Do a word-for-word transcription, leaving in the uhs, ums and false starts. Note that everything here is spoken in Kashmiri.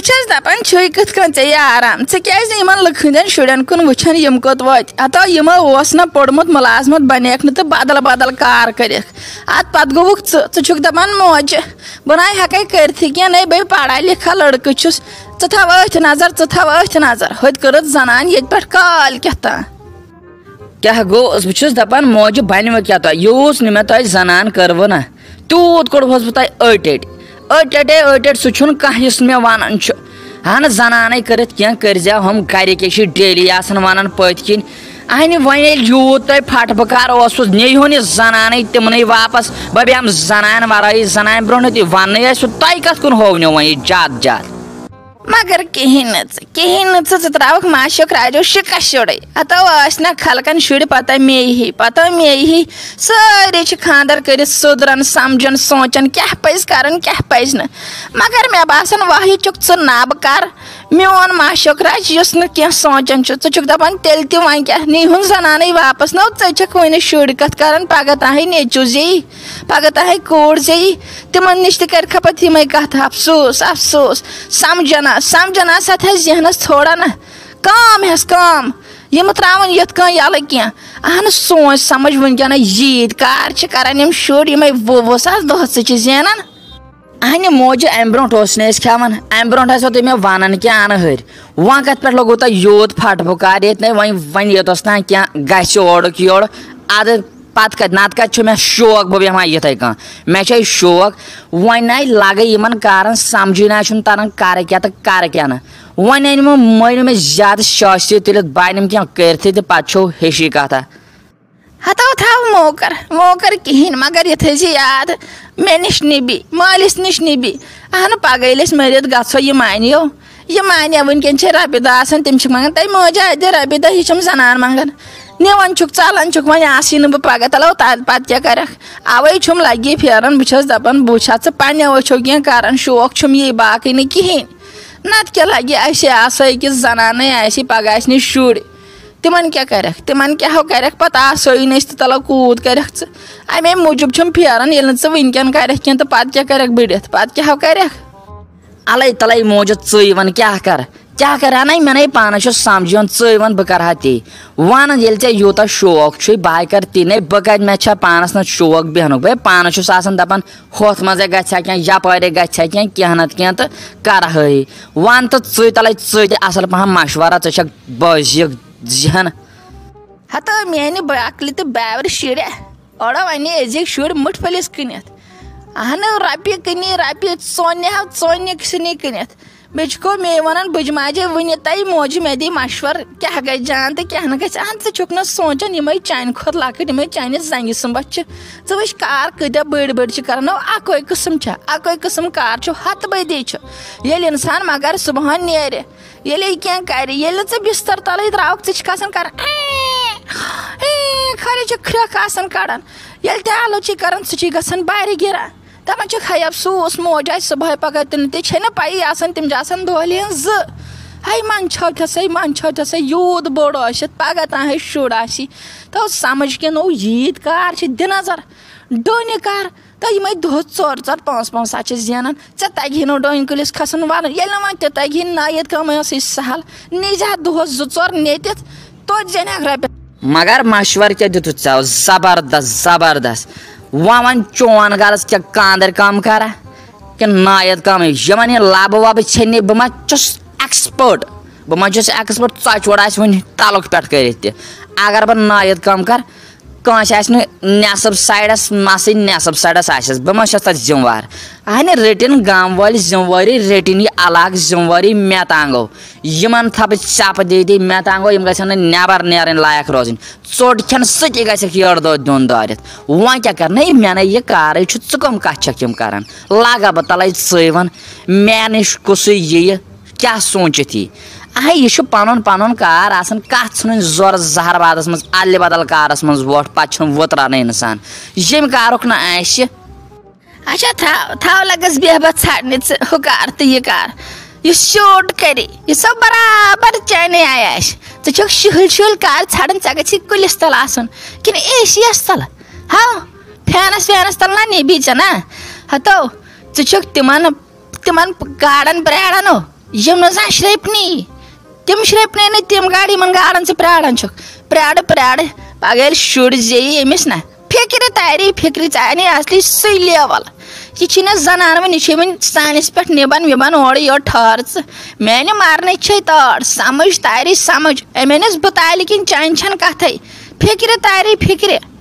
چھَس دَپان، چھُے کِتھ کٔنۍ ژےٚ یہِ آرام؟ ژٕ کیٛازِ نہٕ یِمَن لُکہٕ ہٕنٛدٮ۪ن شُرٮ۪ن کُن وٕچھان، یِم کوٚت وٲتۍ؟ ہتو یِمو اوس نہ پوٚرمُت، مُلازمت بنیکھ نہٕ تہٕ بدل بدل کار کٔرِکھ۔ اَتھ پتہٕ گوٚوُکھ ژٕ، ژٕ چھُکھ دَپان موجہِ، بہٕ نَے ہٮ۪کَے کٔرتھٕے کینٛہہ، نَے بیٚیہِ پَڑھا لِکھا لٔڑکہٕ چھُس۔ ژٕ تھاو أتھۍ نظر، ژٕ تھاو أتھۍ نظر۔ ہوٚتہِ کٔرٕتھ زنان ییٚتہِ پٮ۪ٹھ کالۍ کیٛاہ تام۔ کیٛاہ گوٚو؟ بہٕ چھُس دَپان، موجہِ بَنہِ وۄنۍ کیٛاہ تۄہہِ؟ یوٗت نہٕ مےٚ تۄہہِ زَنان کٔروٕ نہ، تیوٗت کوٚڑہوس بہٕ تۄہہِ أٹۍ أٹۍ۔ أٹۍ أٹۍ ہے أٹۍ أٹۍ، سُہ چھُنہٕ کانٛہہ یُس مےٚ وَنان چھُ۔ اَہَن، زَنانَے کٔرِتھ کینٛہہ کٔرۍزیو، ہُم گَرِکۍ چھِ ڈیلی آسان وَنان پٔتۍ کِنۍ۔ اَہَنہِ، وۄنۍ ییٚلہِ یوٗت تۄہہِ پھَٹھ بُکار اوسُس، نیٖہُن یہِ زَنانَے تِمنٕے واپَس۔ بہٕ بیٚہمہٕ زَنانہِ وَرٲیی، زَنانہِ برونٛٹھ تہِ وَننٕے آسہِ، تۄہہِ کَتھ کُن ہوونیو وۄنۍ یہِ زیادٕ زیادٕ؟ مگر کِہیٖنۍ نہٕ ژٕ، کِہیٖنۍ نہٕ ژٕ، ژٕ ترٛاوَکھ معاشُک راجو شِکَس شُرٕے۔ ہَتو ٲسۍ نہ خلقَن شُرۍ پَتہ مے ہی، پَتہ مے ہی۔ سٲری چھِ خانٛدر کٔرِتھ سُدرَن، سَمجھان، سونٛچان، کیٛاہ پَزِ کَرُن، کیٛاہ پَزِ نہٕ۔ مگر مےٚ باسان، واہ، یہِ چھُکھ ژٕ نَبہٕ کَر۔ میون معاشُک راج یُس نہٕ کینٛہہ سونٛچان چھُ، ژٕ چھُکھ دَپان، تیٚلہِ تہِ وۄنۍ کیٛاہ، نیٖہُن زَنانٕے واپَس۔ نہ، ژٕ چھَکھ وٕنہِ شُرۍ کَتھ کَران، پَگاہ تام ہے نیٚچوٗ زیٚیہِ۔ پگاہ تام ہے کوٗر زیٚیہِ، تِمن نِش تہِ کرِ خبر یِمے کتھٕ۔ افسوس، افسوس۔ سمجھنا، سمجھنا سا تھایہِ ذہنس تھوڑا نہ۔ کٲم ہٮ۪س کٲم۔ یِم ترٛاوَن یِتھ کٔنۍ یَلہٕ کینٛہہ۔ اہن سونٛچ سمجھ وٕنکٮ۪ن ییٖتۍ کار چھِ کران یِم شُرۍ، یِمے وُہ وُہ ساس دۄہس چھِ زینان۔ اہنہِ موجہِ امہِ برونٛٹھ اوس نہٕ أسۍ کھٮ۪وان، امہِ برونٛٹھ آسیو تُہۍ مےٚ ونان کینٛہہ انہٕ ہٕرۍ۔ وۄنۍ کتھ پٮ۪ٹھ لوٚگوٕ تۄہہِ یوٗت پھٹھ بُکار ییٚتہِ نَے؟ وۄنۍ، وۄنۍ یوٚتس تام کینٛہہ گژھِ اورُک یورُک، ادٕ پتہٕ کتہِ، نتہٕ کتہِ چھُ مےٚ شوق بہٕ بیٚہمہٕ ہا یِتھَے کٔنۍ؟ مےٚ چھے شوق۔ وۄنۍ نَے لگے یِمن کارن سمجھٕے نہ چھُنہٕ تران کرٕ کیٛاہ تہٕ کرٕ کیٛاہ نہٕ۔ وۄنۍ أنۍ مےٚ، مٲنِو مےٚ زیادٕ شٲشتٕے تُلِتھ، بہٕ أنِم کینٛہہ کٔرتھٕے تہٕ پتہٕ چھو ہِشی کتھا۔ ہتو تھاو موکر، موکر کِہیٖنۍ، مگر یہِ تھٲیزِ یاد، مےٚ نِش نِبی، مٲلِس نِش نِبی۔ اہنہٕ پگاہ ییٚلہِ أسۍ مٔرِتھ گژھو، یہِ مانیو۔ یہِ مانیو، وٕنکٮ۪ن چھِ رۄپیہِ دہ آسان، تِم چھِ منٛگان، تَے مٲجا اَتہِ دِ رۄپیہِ دہ، یہِ چھَم زنان منٛگان۔ نِوان چھُکھ، ژَلان چھُکھ، وۄنۍ آسٕے نہٕ بہٕ پگاہ، تَلو تَتھ پَتہٕ کیٛاہ کَرَکھ؟ اَوَے چھُم لَگہِ پھیران، بہٕ چھَس دَپان، بہٕ وٕچھِ ہا ژٕ پنٛنٮ۪و أچھو کینٛہہ کَران، شوق چھُم یی، باقٕے نہٕ کِہیٖنۍ۔ نَتہٕ کیٛاہ لَگہِ اَسہِ آسو أکِس زنانَے، آسہِ پگاہ آسہِ نہٕ شُرۍ۔ تِمَن کیٛاہ کَرَکھ؟ تِمَن کیٛاہ ہو کَرَکھ؟ پَتہٕ آسو یی نہٕ أسۍ تہٕ تَلو کوٗت کَرَکھ ژٕ؟ اَمے موٗجوٗب چھُم پھیران، ییٚلہِ نہٕ ژٕ وٕنکٮ۪ن کَرَکھ کینٛہہ تہٕ پَتہٕ کیٛاہ کَرَکھ بٔڑِتھ؟ پَتہٕ کیٛاہ ہو کَرَکھ؟ الے تلے موجود ژٕے وَن کیٛاہ کَرٕ؟ کیٛاہ کَرٕ؟ اَنے مےٚ نے پانَس چھُ سَمجھُن، ژٕے وَن بہٕ کَرٕ ہا تی۔ وَن ییٚلہِ ژےٚ یوٗتاہ شوق چھُے، بہٕ ہاے کَرٕ تی۔ نے بہٕ کَتہِ، مےٚ چھا پانَس نہ شوق بیٚہنُک؟ بہٕ پانَس چھُس آسان دَپان، ہۄتھ منٛزَے گژھِ ہا کینٛہہ، یَپٲرے گژھِ ہا کینٛہہ، کینٛہہ نَتہٕ کینٛہہ تہٕ کَرٕ ہٲیی۔ وَن تہٕ ژٕے تَلے، ژٕے تہِ اَصٕل پَہَم مَشوَرہ، ژٕ چھَکھ بٲزیُک ذہن۔ ہتہٕ میٛانہِ بہٕ عقلہِ تہٕ بیورِ شُرِ، اورٕ وَنہِ أزِکۍ شُرۍ مُٹھ پھٔلِس کٕنِتھ۔ اہنہٕ، رۄپیہِ کٕنی، رۄپیہِ ژونہِ ہاو، ژونہِ سٕنی کٕنِتھ۔ بیٚیہِ چھُکو مے وَنان، بٕجہِ ماجے وٕنہِ تۄہہِ موجہِ مےٚ دی مَشوَر، کیٛاہ گژھِ جان تہٕ کیٛاہ نہٕ گژھِ۔ اہن، ژٕ چھُکھ نہٕ سونٛچان، یِمَے چانہِ کھۄتہٕ لۄکٕٹۍ، یِمَے چانہِ زَنٛگہِ سُمبَتھ چھِ۔ ژٕ وٕچھ کار کۭتیٛاہ بٔڑۍ بٔڑۍ چھِ کَران۔ نو، اَکوے قٕسٕم چھا؟ اَکوے قٕسٕم کار چھُ، ہَتہٕ بٔدی چھُ۔ ییٚلہِ اِنسان مگر صُبحن نیرِ، ییٚلے کینٛہہ کرِ، ییٚلہِ نہٕ ژٕ بستر تلے درٛاوکھ، ژٕ چھکھ آسان کران، "ایں، ایں"، خٲلی چھِ کھرٛکھ آسان کڑان۔ ییٚلہِ تہِ آلو چھِ کران، سُہ چھِ گژھان بارِ گِران۔ دپان چھِکھ، "ہے افسوس، موج آسہِ صبحٲے پگاہ تہِ نہٕ، تہِ چھے نہٕ پیی آسان، تِم چھِ آسان دۄہلہِ ہٕنٛز زٕ۔ ہے منٛدچھو تھٮ۪س، ہے منٛدچھو تھٮ۪س، ہے یوٗت بوٚڑ ٲسِتھ، پگاہ تام ہے شُر آسی۔" تو سمجھ کہِ نو ییٖتۍ کار چھِ، دِ نظر، ڈوٗنہِ کر۔ تہٕ یِمے دۄہس ژور ژور پانٛژھ پانٛژھ ساس چھِ زینان۔ ژےٚ تگہِ ہے نہٕ ڈوٗنۍ کُلِس کھسُن وَنُن۔ ییٚلہِ نہٕ وۄنۍ تہِ تگہِ ہے، نہ ییٚتہِ کٲمٕے ٲسٕے سہل۔ نیٖزِ ہا دۄہس زٕ ژور نیٖتِتھ، توتہِ زینہِ ہاکھ رۄپیہِ۔ مگر مشورٕ کیٛاہ دیُتُتھ ژےٚ؟ زبردست، زبردست۔ وۄنۍ وَن، چون غرض کیٛاہ، کاندٕرۍ کٲم کرا کِنہٕ نایَد کٲمٕے؟ یِمن یہِ لبہٕ وبہٕ ژھیٚنہِ، بہٕ ما چھُس expert؟ بہٕ ما چھُس expert؟ ژۄچہِ ووٚڑ آسہِ وُنہِ تَلُک پٮ۪ٹھ کٔرِتھ تہِ۔ اگر بہٕ نایَد کٲم کر، کٲنٛسہِ آسہِ نہٕ نٮ۪صٕب سایڈَس مسٕے، نٮ۪صٕب سایڈَس آسٮ۪س، بہٕ ما چھَس تَتھ ذِمہٕ وار؟ اَہنہِ، رٔٹِن گامہٕ وٲلۍ ذِمہٕ وٲری، رٔٹِن یہِ علاقہٕ ذِمہٕ وٲری مےٚ تانگو۔ یِمَن تھاوٕ بہٕ ژٮ۪پہٕ دِتھ، مےٚ تانگو، یِم گژھن نہٕ نٮ۪بَر نیرٕنۍ لایق روزٕنۍ۔ ژوٚٹ کھٮ۪ن سۭتی گژھٮ۪کھ یٔڑ دۄہ دیُن دٲرِتھ۔ وۄنۍ کیٛاہ کَرٕ؟ نہ، یہِ مےٚ نَے یہِ کارٕے چھُ، ژٕ کَم کَتھِ چھَکھ یِم کَران؟ لاگا بہٕ تَلَے ژٕے وَن، مےٚ نِش کُسُے یِیہِ؟ کیٛاہ سوٗنٛچِتھ یی؟ اہے، یہِ چھُ پنُن پنُن کار آسان، کتھ ژھٕنٕنۍ زورٕ زہر وادس منٛز، الہِ بدل کارس منٛز وۄٹھ، پتہٕ چھُنہٕ وُتران انسان۔ ییٚمہِ کارُک نہٕ آسہِ۔ اچھا، تھاو، تھاو لگس بیہہ بہٕ ژھانڈنہِ ژٕ ہُہ کار تہٕ یہِ کار۔ یُس شوٗٹ کرِ، یہِ سۄ برابر چانے آیہِ آسہِ۔ ژٕ چھُکھ شُہٕلۍ شُہٕلۍ کار ژھانڈان، ژےٚ گژھی کُلِس تل آسُن کِنہٕ اے سی یس تل؟ ہاو، فینس وینس تل نا نیبی ژےٚ نا؟ ہتو، ژٕ چھُکھ تِمن تِمن گاڈن برٛاڈن ہو، یِم نہٕ زانٛہہ شرٛپنی، تِم شرٛپنے نہٕ تِم گاڑِ، یِمن گاڑن ژٕ پرٛاران چھُکھ۔ پرٛارٕ، پرٛارٕ، پگاہ ییٚلہِ شُر زیٚیہِ أمِس نہ۔ فِکرِ تاری، فِکرِ ژانہِ اصلی سُے لیول۔ یہِ چھِ نہٕ زنان وۄنۍ، یہِ چھِ وۄنۍ سانِس پٮ۪ٹھ نِبان وِبان اورٕ یورٕ ٹھٲر ژٕ۔ میانہِ مرنٕچ چھے تٲر، سمجھ تاری سمجھ۔ أمۍ أنِس بہٕ تالہِ کِنۍ چانہِ چھَنہٕ کتھے۔ فِکرِ تاری فِکرِ۔